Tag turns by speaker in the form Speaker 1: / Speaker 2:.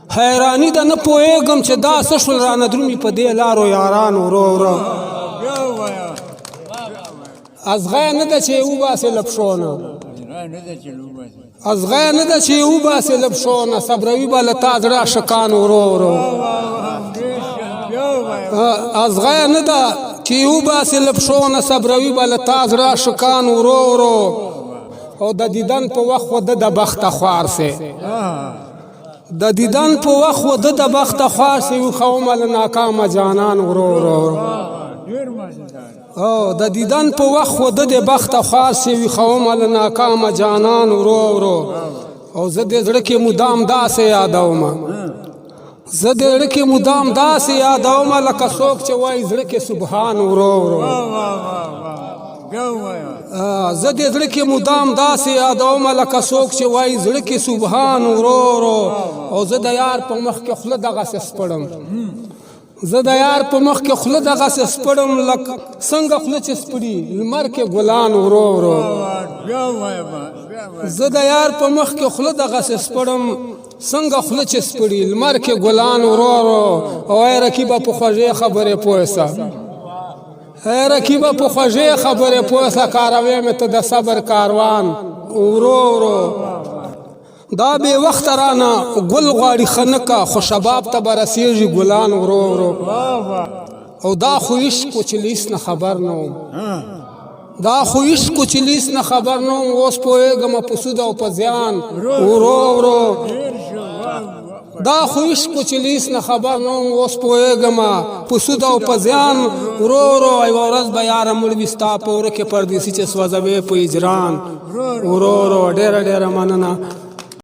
Speaker 1: حیرانی ده، نه پوهېږم چې دا څه شول رانه درومي په دې لارو یاران ورو ورو. ازغی نه ده چې یې وباسې له پښو نه، ازغی نه ده چې یې وباسې له پښو نه، صبروي به له تا زړه عاشقان ورو ورو. ازغی نه ده چې یې وباسې له پښو نه، صبروي به له تا زړه عاشقان ورو ورو. او د دیدن په وخت خو د بخته خوار سي، د دیدن په وخت خو د بخته خوار سي، وښومه له ناکامه جانان ورو ورو. او د دیدن په وخت خو د بخته خوار سي، وښومه له ناکامه جانان ورو ورو. او زه د زړه کې مدام داسې یادوم، زه د زړه کې مدام داسې یادوم لکه څوک چې وایي زړه کې سبحان ورو ورو. زه د زړه کې مدام داسې یادوم لکه څوک چې وایي زړه کې سبحان ورو ورو. او زه د یار په مخ کې خوله دغسې سپړم، زه د یار په مخ کې خوله دغسې سپړم لکه څنګه خوله چې سپړي لمر کې ګلان ورو ورو. زه د یار په مخ کې خوله دغسې سپړم څنګه خوله چې سپړي لمر کې ګلان ورو ورو. او ای رقیبه په خوږې خبرې پوه سه، ای رقیبه په خوږې خبرې پوه سه، کاروې مې ته د صبر کاروان ورو ورو. دا بې وخته رانه ګل غواړي خنکه، خو شباب ته به رسېږي ګلان ورو ورو. او دا خو عشق و چې له هېڅ نه خبر نه وم، دا خو عشق و چې له هېڅ نه خبر نه وم، اوس پوهېږم په سود او په زیان ورو ورو. دا خو عشق و چې له هېڅ نه خبر نه وم، اوس پوهېږم په سود او په زیان ورو ورو. یوه ورځ به یاره مړ وي ستا په وره کې پردېسي چې سوځوې په هجران ورو ورو. ډېره ډېره مننه.